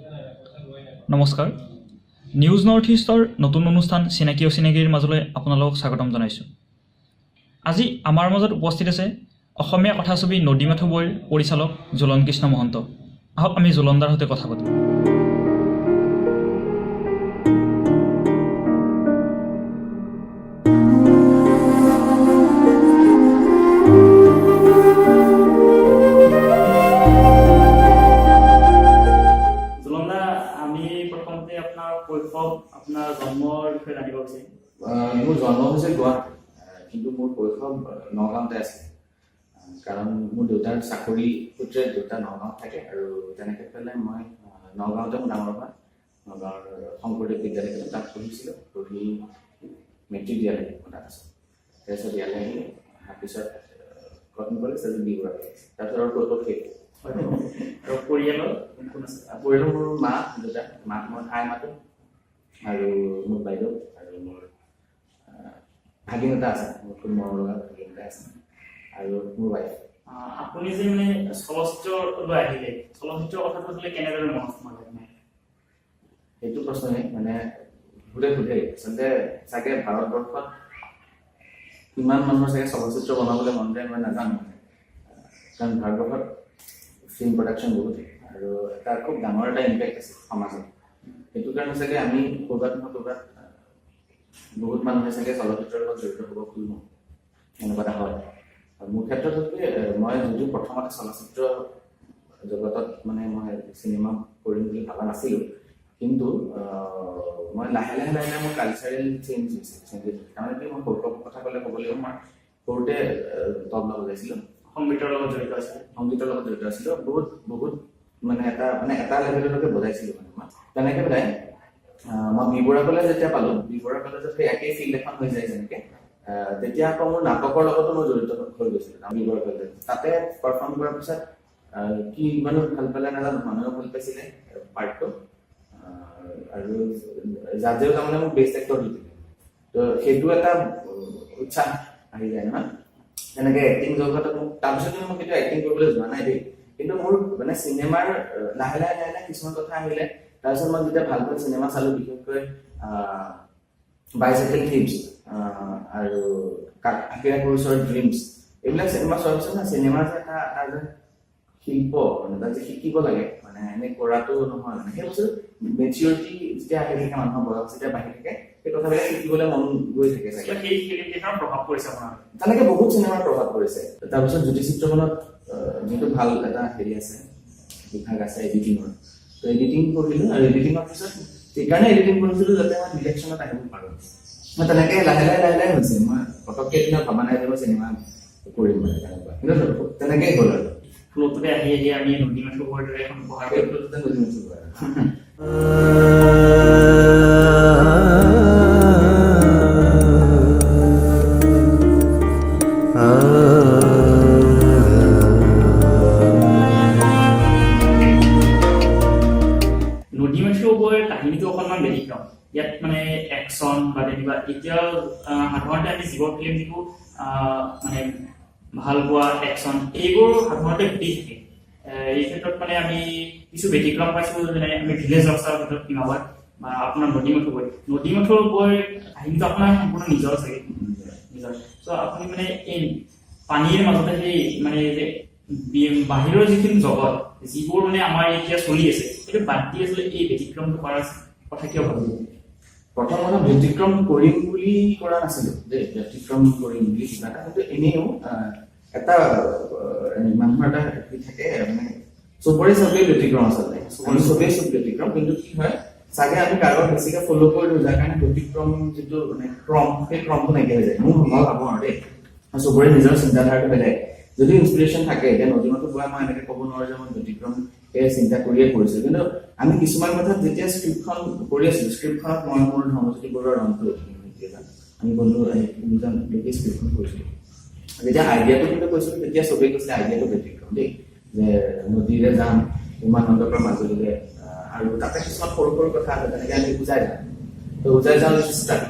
নমস্কাৰ, news north ইষ্টৰ নতুন অনুষ্ঠান চিনাকি অচিনাকিৰ মাজলৈ আপোনালোকক স্বাগতম জনাইছোঁ। আজি আমাৰ মাজত উপস্থিত আছে অসমীয়া কথাছবি নদী মাথো বৈৰ পৰিচালক জোলন কৃষ্ণ মহন্ত। আহক আমি জোলনদাৰ সৈতে কথা পাতোঁ। জোলনদা, আমি প্ৰথমতে আপোনাৰ শৈশৱ, আপোনাৰ জন্মৰ বিষয়ে জানিব বিচাৰিম। মোৰ জন্ম হৈছে গুৱাহাটীত, কিন্তু মোৰ শৈশৱ নগাঁৱতে আছে। কাৰণ মোৰ দেউতাৰ চাকৰি সূত্ৰে দেউতা নগাঁৱত থাকে আৰু তেনেকৈ পেলাই মই নগাঁৱতে মোৰ ডাঙৰ হোৱা। নগাঁৱৰ শংকৰদেৱ বিদ্যালয় তাত পঢ়িছিলোঁ। পঢ়ি মেট্ৰিক দিয়ালৈকে মই তাত আছোঁ। তাৰপিছত ইয়ালৈ আহিলোঁ। অহাৰ পিছত কটন কলেজ, তাৰপিছত বি বৰুৱা কলেজ, তাৰপিছত আৰু শৈশৱ শেষ। আৰু পৰিয়ালৰ কোন কোন আছে? পৰিয়ালৰ মোৰ মা, দেউতা, মাক মই আই মাতো, আৰু মোৰ বাইদেউ আৰু মোৰ ভাগিন এটা আছে, মোৰ খুব মৰম লগা ভাগিন এটা আছে, আৰু মোৰ ৱাইফ। আপুনি যে মানে চলচ্চিত্ৰলৈ আহিলে, চলচ্চিত্ৰৰ কথাটো আচলতে কেনেদৰে মনত সোমালে মানে? সেইটো প্ৰশ্নই মানে সোধে সোধে। আচলতে চাগে ভাৰতবৰ্ষত কিমান মানুহৰ চাগে চলচ্চিত্ৰ বনাবলৈ মন যায় মই নাজানো মানে। কাৰণ ভাৰতবৰ্ষত ফিল্ম প্ৰডাকশ্যন বহুত আৰু তাৰ খুব ডাঙৰ এটা ইম্পেক্ট আছে সমাজত। সেইটো কাৰণে চাগে আমি ক'ৰবাত নহয় ক'ৰবাত বহুত মানুহে চাগে চলচ্চিত্ৰৰ লগত জড়িত হ'ব খোজো, এনেকুৱা এটা হয়। আৰু মোৰ ক্ষেত্ৰত হ'ল কি, মই যদিও প্ৰথমতে চলচ্চিত্ৰ জগতত মানে মই চিনেমা কৰিম বুলি ভবা নাছিলোঁ, কিন্তু মই লাহে লাহে লাহে লাহে মোৰ কালচাৰেল চেঞ্জ হৈছে, চেঞ্জ হৈছে। তাৰমানে কি, মই শৈশৱ কথা ক'লে ক'ব লাগিব, মই সৰুতে তবলা বজাইছিলোঁ। সংগীতৰ লগত জড়িত আছিলে? সংগীতৰ লগত জড়িত আছিলোঁ বহুত বহুত, মানে এটা লেভেললৈকে বজাইছিলোঁ মানে মই। তেনেকৈ পেলাই মই বি বৰুৱা কলেজ যেতিয়া পালোঁ, বি বৰুৱা কলেজত সেই একেই ফিল্ড এখন হৈ যায় যেনেকে, তেতিয়া আকৌ মোৰ নাটকৰ লগতো মই জড়িত হৈ গৈছিলোঁ। বি বৰুৱা কলেজ তাতে পাৰফৰ্ম কৰাৰ পিছত কি ইমানো ভাল পালে নাজানো, মানুহেও ভাল পাইছিলে পাৰ্টটো, আৰু জাজেও তাৰমানে মোক বেষ্ট এক্টৰ দি দিলে। তো সেইটো এটা উৎসাহ আহি যায় নহয় তেনেকে এক্টিং জগতত মোক। তাৰপিছত কিন্তু মই কেতিয়াও এক্টিং কৰিবলৈ যোৱা নাই দেই, কিন্তু মোৰ মানে চিনেমাৰ লাহে লাহে লাহে লাহে কিছুমান কথা আহিলে। তাৰপিছত মই যেতিয়া ভাল ভাল চিনেমা চালো, বিশেষকৈ বাইচাইকেল থিভছ আৰু আকিৰা কুৰোচাৱাৰ ড্ৰিমছ, এইবিলাক চিনেমা চোৱাৰ পিছত না চিনেমা যে এটা এটা যে শিল্প, মানে তাত যে শিকিব লাগে, মানে এনে কৰাটো নহয়, মানে সেই বস্তু মেচিয়ৰিটি যেতিয়া আহি থাকে, মানুহৰ বয়স যেতিয়া বাঢ়ি থাকে, সেই কথাবিলাক শিকিবলৈ মন গৈ থাকে চাগে। সেই ফিল্মকেইখনৰ প্ৰভাৱ পৰিছে আপোনাৰ? তেনেকে বহুত চিনেমাৰ প্ৰভাৱ পৰিছে। তাৰপিছত জ্যোতি চিত্ৰবনত যিটো ভাল এটা হেৰি আছে, বিভাগ আছে এডিটিঙৰ, তো এডিটিং কৰিলোঁ। আৰু এডিটিঙৰ পিছত সেইকাৰণে এডিটিং কৰিছিলোঁ যাতে মই ডিৰেকশ্যনত আহিব পাৰোঁ। মই তেনেকে লাহে লাহে লাহে লাহে হৈছে। মই পটককৈ এদিনা ভবা নাই যে মই চিনেমা কৰিম, মানে তেনেকুৱা, কিন্তু তেনেকেই হ'ল আৰু। ফ্ল'টোতে আহি আহি আমি নদী মাথো বৈৰ দৰে এখন উপহাৰ সেই ফ্ল'টোতে নদী মাথো বৈ আৰু। নদী মাথো বৈৰ কাহিনীটো অকণমান ব্যতিক্ৰম। ইয়াত মানে একশ্যন বা তেনেকুৱা, এতিয়া সাধাৰণতে আমি যিবোৰ ফিল্ম দেখো, মানে ভাল পোৱা একশ্যন এইবোৰ সাধাৰণতে ঘটি থাকে। এই ক্ষেত্ৰত মানে আমি কিছু ব্যতিক্ৰম পাইছো, যেনে আমি ভিলেজ ৰকষ্টাৰৰ ক্ষেত্ৰত হিমাবয় বা আপোনাৰ নদী মাথো বৈ। নদী মাথো বৈৰ কাহিনীটো আপোনাৰ সম্পূৰ্ণ নিজৰ চাগে? নিজৰ। চ' আপুনি মানে এই পানীৰ মাজতে সেই মানে যে বাহিৰৰ যিখিনি জগত, যিবোৰ মানে আমাৰ এতিয়া চলি আছে, সেইটো বাদ দি আচলতে এই ব্যতিক্ৰমটো কৰাৰ কথা কিয় ভাবিলে? প্ৰথম কথা, ব্যতিক্ৰম কৰিম বুলি কৰা নাছিলো দেই, ব্যতিক্ৰম কৰিম বুলি কিবা এটা। কিন্তু এনেও এটা মানুহৰ এটা হেৰি থাকে, মানে চবৰে চবেই ব্যতিক্ৰম আচলতে, আমি চবেই চব ব্যতিক্ৰম। কিন্তু কি হয় চাগে আমি কাৰোবাক বেছিকে ফ'ল' কৰি দিওঁ, যাৰ কাৰণে ব্যতিক্ৰম যিটো মানে ক্ৰম, সেই ক্ৰমটো নাইকিয়া হৈ যায়। মই ভাবো আৰু দেই, চবৰে নিজৰ চিন্তাধাৰাটো বেলেগ। যদি ইনস্পিৰেশ্যন থাকে, এতিয়া নদী মাথো বৈ মই এনেকে ক'ব নোৱাৰো যে মই ব্যতিক্ৰম এই চিন্তা কৰিয়ে কৰিছো। কিন্তু আমি কিছুমান কথাত যেতিয়া স্ক্ৰিপ্টখন কৰি আছিলো, স্ক্ৰিপ্টখনত মই মোৰ ধৰ্মজ্যোতি বৰুৱা ৰন্টু আমি বন্ধু তিনিজন মিলি স্ক্ৰিপ্টখন কৰিছিলো। যেতিয়া আইডিয়াটো কিন্তু কৈছিলো, তেতিয়া চবেই কৈছিলে আইডিয়াটো ব্যতিক্ৰম দেই, যে নদীৰে যাম উমানন্দৰ পৰা মাজুলীলৈ, আৰু তাতে কিছুমান সৰু সৰু কথা আছে, তেনেকে আমি উজাই যাম। তো উজাই যাওঁ ষ্টাৰ্ট।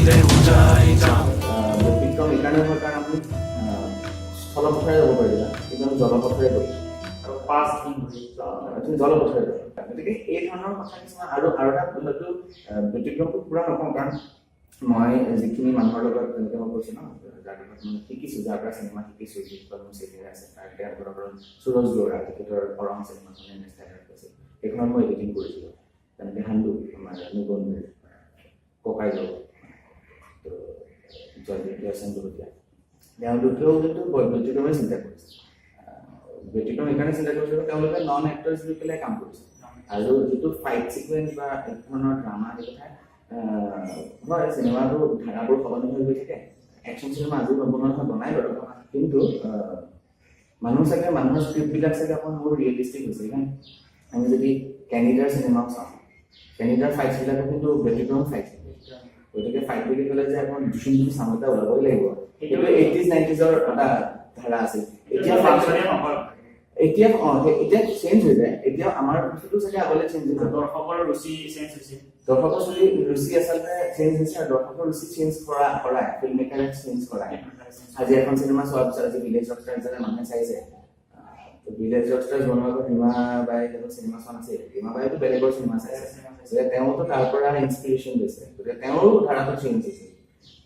পানীৰে উজাই যাওঁ। ব্যতিক্ৰম এইকাৰণে হয়, কাৰণ আপুনি স্থলপথেৰে যাব পাৰিবা, কিন্তু আমি জলপথেৰে গৈছোঁ। আৰু 5 দিন ধৰি। তুমি জলপথেৰে যাব। গতিকে এই ধৰণৰ কথা কিছুমান আৰু আৰু এটা হয়তো ব্যতিক্ৰমটো পূৰা নকওঁ, কাৰণ মই যিখিনি মানুহৰ লগত, যেনেকৈ মই কৈছোঁ ন, যাৰ লগত মই শিকিছোঁ, যাৰ পৰা চিনেমা শিকিছোঁ, যিসকল মোৰ চিনিয়ৰ আছে, তাৰ তেওঁলোকৰ লগত সুৰজ দুৱৰা, তেখেতৰ অৰং চিনেমাখনে নেশ্যনেল এৱাৰ্ড পাইছিল, সেইখনত মই এডিটিং কৰিছিলোঁ। তেনেকৈ হান্দু, আমাৰ নিবন্ধুৰ ককাইদেউ, তো জয়দীপ জয়চন্দ্ৰ ভূটীয়া, তেওঁলোকেও কিন্তু ব্যতিক্ৰমে চিন্তা কৰিছে। ব্যতিক্ৰম এইকাৰণে চিন্তা কৰিছে, তেওঁলোকে নন এক্টৰ্ছ লৈ পেলাই কাম কৰিছে। আৰু যিটো ফাইট চিকুৱেঞ্চ বা এক ধৰণৰ ড্ৰামা, সেই কথা হয়, চিনেমাটো ধাৰাবোৰ সলনি হৈ গৈ থাকে। একশ্যন চিনেমা আজিও নবনোৱা নহয়, বনাই বাৰু, কিন্তু মানুহ চাগে, মানুহৰ স্ক্ৰিপ্টবিলাক চাগে অকণ মোৰ ৰিয়েলিষ্টিক হৈছে। ইভেন আমি যদি কেনেডাৰ চিনেমাও চাওঁ, কেনেডাৰ ফাইটছবিলাকো কিন্তু ব্যতিক্ৰম ফাইট। গতিকে ফাইট বুলি ক'লে যে অকণ দুচুম দুচুম চাউণ্ড এটা ওলাবই লাগিব, সেইটো এইটিজ নাইনটিজৰ এটা ধাৰা আছিল। এতিয়া বানপানীয়ে নহয়। এতিয়া এতিয়া চেঞ্জ হৈ যায়। এতিয়া আমাৰ বস্তুটো চাগে আগলৈ চেঞ্জ হৈ যাব। দৰ্শকৰ ৰুচি চেঞ্জ হৈছে। দৰ্শকৰ ৰুচি আচলতে চেঞ্জ হৈছে আৰু দৰ্শকৰ ৰুচি চেঞ্জ কৰাই ফিল্ম মেকাৰে চেঞ্জ কৰাই। আজি এখন চিনেমা চোৱাৰ পিছত, আজি ভিলেজ ৰকষ্টাৰ হিচাপে মানুহে চাইছে, ভিলেজ ৰকষ্টাৰ বনোৱাৰ আগত ৰীমা বাই জানো চিনেমা চোৱা নাছিল? ৰীমা বাইতো বেলেগৰ চিনেমা চাইছে। গতিকে তেওঁতো তাৰ পৰা ইনস্পিৰেশ্যন লৈছে। গতিকে তেওঁৰো ধাৰাটো চেঞ্জ হৈছে।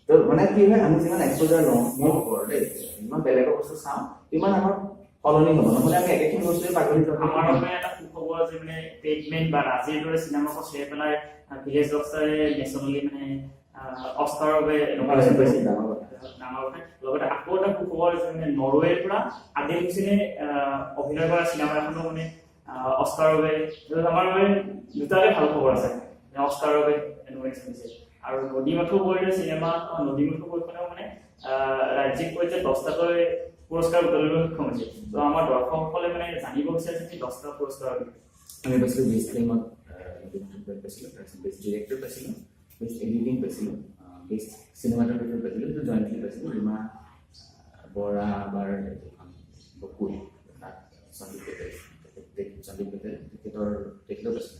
তো মানে কি হয়, আমি যিমান এক্সপ'জাৰ লওঁ, মোৰ ওপৰত দেই, যিমান বেলেগৰ বস্তু চাওঁ, তিমান আমাৰ সলনি হ'ব। নহ'লে আমি একেখিনি বস্তুৱে পাগলি যাব। আমাৰ বাবে এটা সুখবৰ যে মানে পেডমেন বা ৰাজিৰ দৰে চিনেমাকো চেৰ পেলাই ভিলেজ ৰকষ্টাৰে নেশ্যনেলি মানে অস্কাৰৰ বাবে নমিনেশ্যন পাইছে। ডাঙৰ কথা। ডাঙৰ কথা। লগতে আকৌ এটা সুখবৰ যে মানে নৰৱেৰ পৰা আদিল হুছেইনে অভিনয় কৰা চিনেমা এখনো মানে অস্কাৰৰ বাবে। সেইটো আমাৰ বাবে দুটাৰে ভাল খবৰ আছে, অস্কাৰৰ বাবে নমিনেশ্যন দিছে। আৰু নদী মাথো বৈৰ চিনেমা নদী মাথো বৈখনেও মানে ৰাজ্যিক পৰ্যায়ত 10টাকৈ পুৰস্কাৰ বুটলিবলৈ সক্ষম হৈছে। ত' আমাৰ দৰ্শকসকলে মানে জানিব বিচাৰিছে সেই 10টা পুৰস্কাৰৰ বিষয়ে। আমি পাইছিলোঁ বেষ্ট ফিল্মত পাইছিলোঁ, তাৰপিছত বেষ্ট ডিৰেক্টৰ পাইছিলোঁ, বেষ্ট এডিটিং পাইছিলোঁ, বেষ্ট চিনেমাটোগ্ৰাফাৰ পাইছিলোঁ। সেইটো জইণ্টলি পাইছিলোঁ, ৰীমা বৰা বাৰ যিখন বকুল, তাত সন্দীপ পেটেল, সন্দীপ পেটেল তেখেতেও পাইছিলে।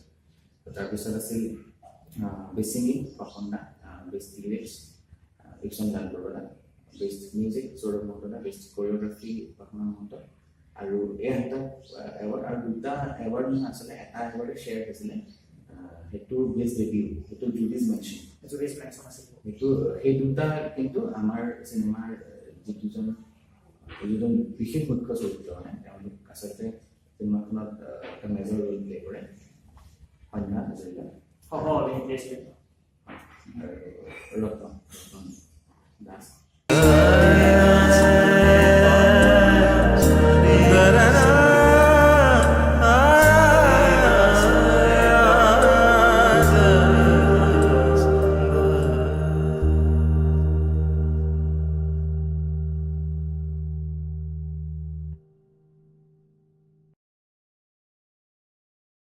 তাৰপিছত আছিল best singing Papon da, best lyrics ইকচন দান Baruah, best music Sourav Mahanta, best choreography Upasana Mahanta. আৰু এই এটা এৱাৰ্ড আৰু দুটা এৱাৰ্ড নহয়, আচলতে এটা এৱাৰ্ডে শ্বেয়াৰ হৈছিলে, সেইটো বেষ্ট ডেবিউ, সেইটো জুডিজ মেনশ্যন। জুডিজ মেনশ্যন আছিল। সেইটো, সেই দুটা কিন্তু আমাৰ চিনেমাৰ যি দুজন বিশেষ মুখ্য চৰিত্ৰ, মানে তেওঁলোক আচলতে চিনেমাখনত এটা মেজৰ ৰোল প্লে কৰে, সন্ধ্যা হাজৰিকা সহ অভিনেত্ৰী আছিলে। আৰু ৰত্ন।